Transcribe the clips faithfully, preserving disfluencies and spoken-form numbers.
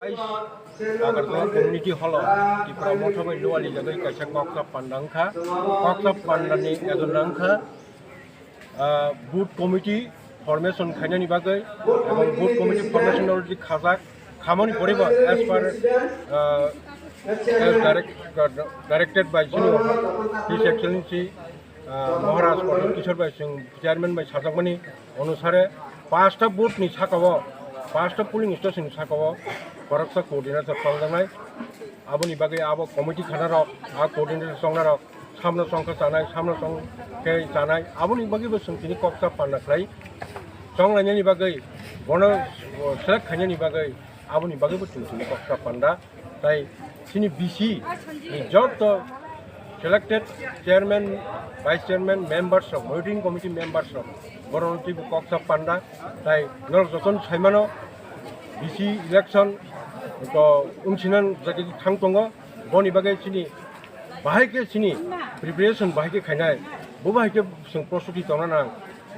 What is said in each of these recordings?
Agartala Community Hall o Tipra Motha bai lualijagwi kaisa koksa panda wngkha. Koksa pandani agenda wngkha, ah, booth committee formation khainani bagwi, ebong booth committee formation already khajak, khamani poribo as per, ah, as direct, directed by Junior His Excellency, ah, Maharaj Pradyut Kishore bai chwng chairman bai sajakmani onusare, pasta booth ni saka o, pasta polling station ni saka o khoroksa coordinator chongjaknai. Aboni bagwi abo committee khanarok, a coordinator chongnarok samno chongkha chanai, samno chongkhe chanai, aboni bagwibo chwng tini koksa panda khlai chonglainani bagwi, bono select khainani bagwi, aboni bagwibo chwng tini koksa panda. Tai chini B C ni joto selected chairman, vice chairman, members rok, monitoring committee members rok, borok twibo koksa panda. Tai norok jotono saimano, B C election to wngsinan jagwi thang tongo, boni bagwi chini bahai khe chini preparation bahai khe khainai, bo bahai khe chwng prostuti tongna nang.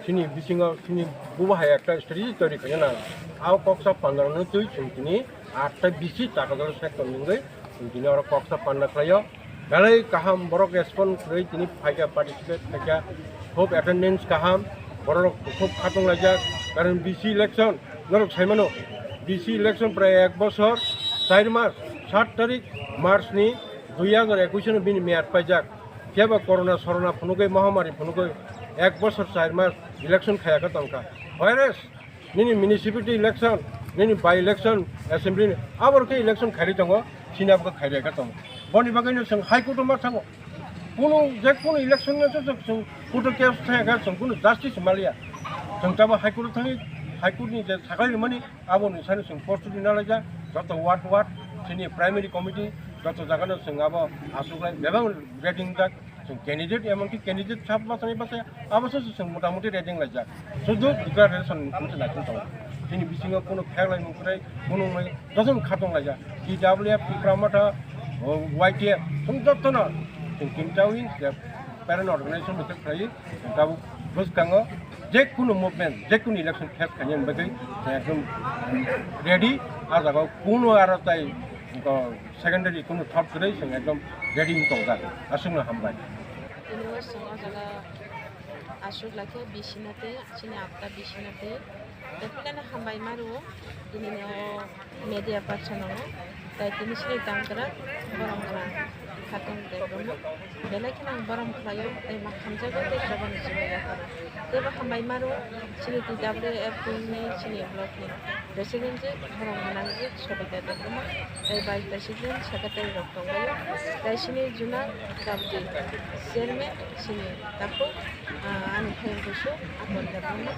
Chini bisingo chini bo bahai ekta strategy toiri khaina nang. Abo koksa pandarokno twi chwng tini atta B C Takarjala sector ni wngwi chwng tini oro koksa panda khlaio. Belai kaham borok respond kwrwi tini phaikha, participate khaikha, khub attendance kaham, borok khub khatunglaijak. Karon B C election norok saimano, B C election prai ek bosor char mas, sat tarik March ni dui hajar ekwis no bini meyad paijak. Phiya ba corona sorona phunugwi, mahamari phunugwi ek bosor char mas election khayakhe tongkha. Whereas nini municipality election, nini by election, assembly ni, abo khe election khairi tongo, chini abo khairi khe tongo. Boni bagwi no chwng High Court o ma thango. Kunu, je kunu election no chwng, chwng court o case thaya khe chwng kunu justice maliya. Chwng tabo High Court o thangwi, High Court ni je saklai rwmani, abo ni sani chwng post di nalaijak, joto ward ward, chini primary committee, joto jaga no chwng abo achuklai bebak ready wngjak. Chwng candidate, emonki candidate sab bachai bachai abo se chwng motamuti ready wnglaijak. Sudu declaration wngse naising tongo. Chini bisingo kunu pheklai mung kwrwi, kunu wngmai jotono khatunglaijak. T W F, Tipra Motha, o, Y T F, chwng jotono chwng kimtawi je parent organization bai khe khlaiwi, tabuk bwskango je kunu movement, je kunu election face khainani bagwi chwng ekdom ready. A jagao kunu aro tai, o, secondary kunu thought kwrwi chwng ekdom ready wng tongjak. Aswkno hambai. Tini o chwng o jaga aswk lai khe B C no tei chini apta B C no tei tei philaino hambai ma rwo tini o media person no tei tini chini tangkrak borom gwnang khatong tei borom belai kheno ang borom khlaio tei ma hamjago tei chobani chini yaparo tei bo hambai ma rwo chini T W F ni chini block ni president je borom gwnang je Sobita Debbarma tei vice president secretary rok tonglaio tei chini juna kabdi chairman chini takhuk, ah, ani phaiyung busu Akon Debbarma.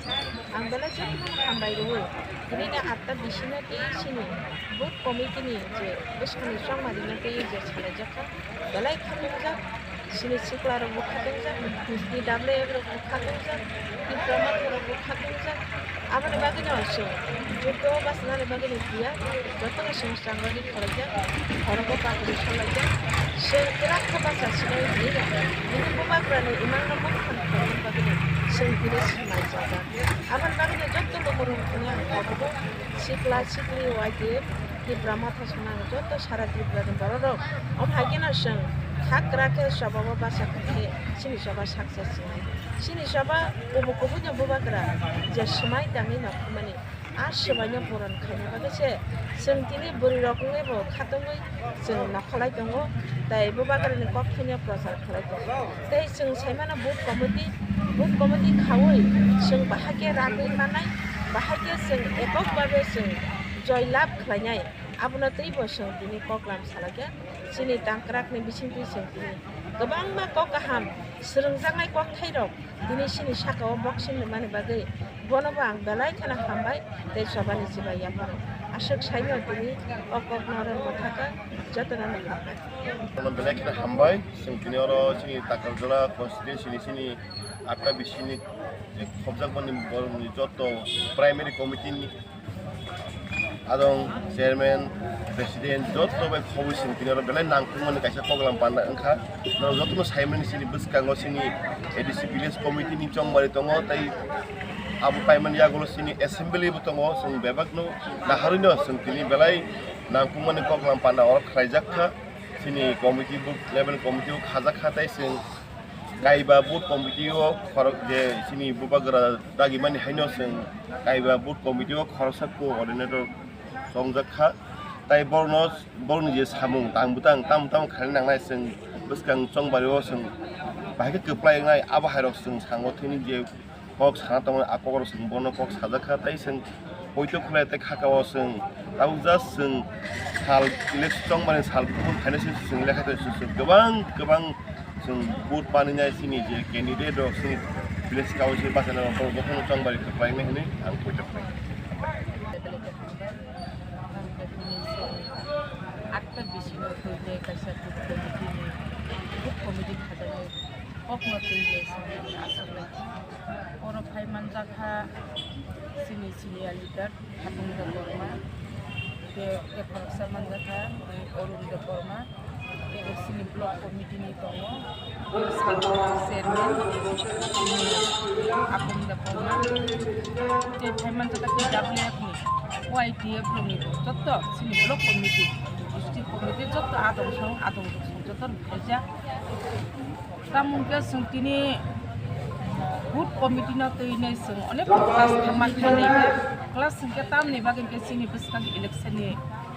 Ang belai jotono hambai rwo. Tini ni atta bisino tei chini booth committee ni je bwskangni chongmarino tei je salaijakha, belai khatungjak. Chini sikla rokbo khatungjak, T W F rokbo khatungjak, Tipra Motha rokbo khatungjak. Aboni bagwino chwng joto bachanani bagwino phiya, jotono chwng chwngwadi khwlaijak, khorokbo kakrwi solaijak. Chwng kwrak khe bacha sinai hinwi bini bubagrani imangno mungkhan khlaina bagwino chwng tini swmai chajak. Aboni bagwino joto lukurok wngkha ang kobogo sikla sikli Y T F Tipra Motha swnang joto sara Tripura ni borok rok. Omo hai kheno chwng kha kwrak khe choba o bacha khe chini choba success wngnai. Chini choba kubuk kubui no bubagra je swmai tangwi no phumani. A swmai no puron khaina bagwi se chwng tini bwrwi rok wngwi bo khatungwi chwng nokholai tongo. Tei bubagra ni kok thani prochar khlai tongo. Tei chwng sai mano booth committee, booth committee khaui chwng bahai khe ragwi mannai, bahai khe chwng ekok babe chwng joy lab khlainai. Abono teibo chwng tini koklam salaikha. Chini tangkrakni bisingtwi chwng tini kwbangma kok kaham swrwngjaknai kokthairok tini chini sakao boxing rwmani bagwi bonobo ang belai kheno hambai tei chobani chibai yapharo. Aswk saino tini o kokno rwngwi thaka jotono hambai. Bono belai kheno hambai. Chwng tini oro chini Takarjala constituency ni chini atta bisini je khobjakmani borokni joto primary committee ni adong chairman, president joto bai khobwi chwng tini oro belai nangkukmani kaisa program panda wngkha. Norok jotono saimani chini bwskango chini A D C village committee ni chongmari tongo tei abo paimani yagulo chini assembly bo tongo. Chwng bebakno naharwino chwng tini belai Nangkukmani koklam panda oro khlaijak kha. Chini committee, booth level committee o khajak kha, tei chwng kaiba booth committee o khorok je chini bubagra dagimani haino chwng kaiba booth committee o khoroksa coordinator chongjak kha. Tai borno, borni je samung tang bwtang tam tam khaina nangnai, chwng bwskang chongbari o chwng bahai khe kwplai wngnai, abo hai rok chwng sango thwini je kok sana tongo, a kok rok chwng bono kok sajak kha, tei chwng poito khulai tei khaka o chwng tabuk just chwng sal elek chongbari sal kuphur khaina se chwng lekha tei chwng kwbang kwbang chwng vote paninai chini je candidate rok chini village council bachana rok borok jotono chongbari kwplai nai hinwi ang poito khlai. Atta bisino twi tei kaisa booth committee ni, booth committee khajaknai kokno twi le swngnani aswk lai kha. Oro phai manjak kha chini senior leader Phatang Debbarma, tei, tei khoroksa manjak kha Arun Debbarma, tei chini block committee ni tongo chairman, chini Apong Debbarma, tei phai manjak kha T W F ni, Y T F rokni bo joto chini block committee, district committee joto adong song, adong song joto khaijak. Tamo hwnkhe chwng tini booth committee no twi nai chwng onek class khe ma khainai khe, class hwnkhe tamni bagwi hwnkhe chini bwskang election ni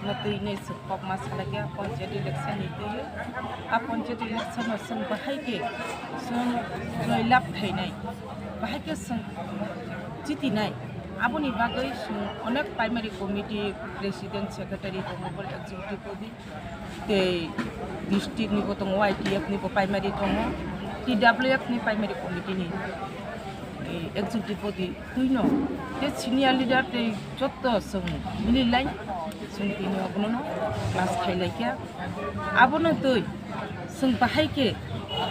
no twi nai chwng kok ma salai khe panchayat election ni twi. A panchayat election no chwng bahai khe chwng joy lab khainai, bahai khe chwng chitinai. Aboni bagwi chwng onek primary committee president, secretary tongo, bo executive body. Tei district ni bo tongo, Y T F ni bo primary tongo, T W F ni primary committee ni, eh, executive body twino. Tei senior leader tei joto chwng mili lai, chwng tini abono class khai lai kha. Abono twi chwng bahai khe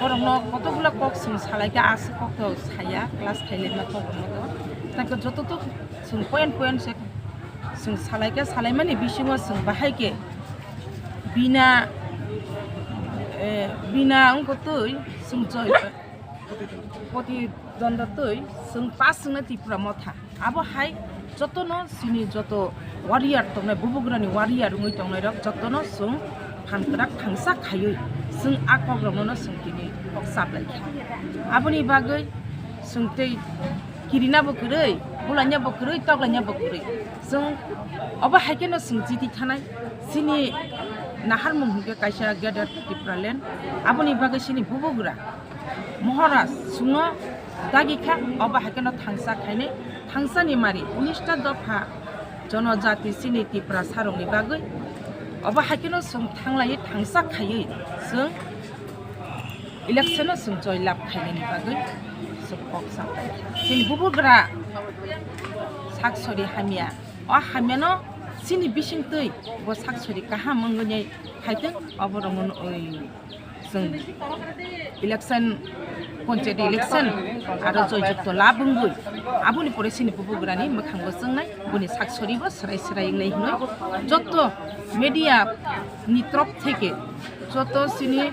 borokno kotokgwla kok chwng salai kha, aswk kok to saya, class khai lai ma kok rokno to. Tei khe joto to chwng point point se chwng salai kha, salaimani bisingo chwng bahai khe bina, eh, bina wngkha twi chwng joy, protidwondwa twi chwng pass wngna Tipra Motha. Abo hai jotono chini joto warrior tongnai, bubugrani warrior wngwi tongnai rok jotono chwng phan kwrak thangsa khaiwi chwng a kok rokno chwng tini kok chap lai kha. Aboni bagwi chwng tei kirina bo kwrwi, bulaina bo kwrwi, toklaina bo kwrwi. Chwng obo hai kheno chwng chiti thanai, chini naharmung hwnkhe kaisa Greater Tipraland, aboni bagwi chini bubugra Maharaj chwngno dagi kha, obo hai kheno thangsa khainai, thangsani mari unis ta dopha jonojati chini Tiprasarokni bagwi. Obo hai kheno chwng thanglaiwi thangsa khaiwi chwng election-o chwng joy lab khainani bagwi chwng kok sapai kha. Chini bubugra sak sori hamya, o hamyano chini bisingtwi bo sak sori kaham wngwi phaitwng, obo rwngmano oi chwng election, panchayat election aro joy jukto lab wngwi aboni pore chini bubugrani mwkhangbo chwngnai, boni sak soribo swrai swrai wngnai hinwi joto media ni torop theke joto chini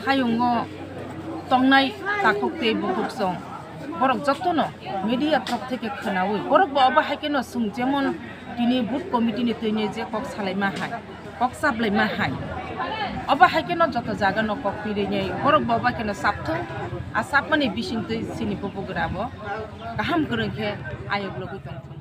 hayungo tongnai takhuk tei bukhuk song borok jotono media torop theke khwnawi borok bo obo hai kheno chwng jemon tini booth committee ni twini je kok salaima hai, kok chaplaima hai, obo hai kheno joto jaga no kok pirwi nai borok bo obo kheno chapthung, a chapmani bisingtwi chini bubugra bo kaham kwrwng khe ayok logwi tongthung.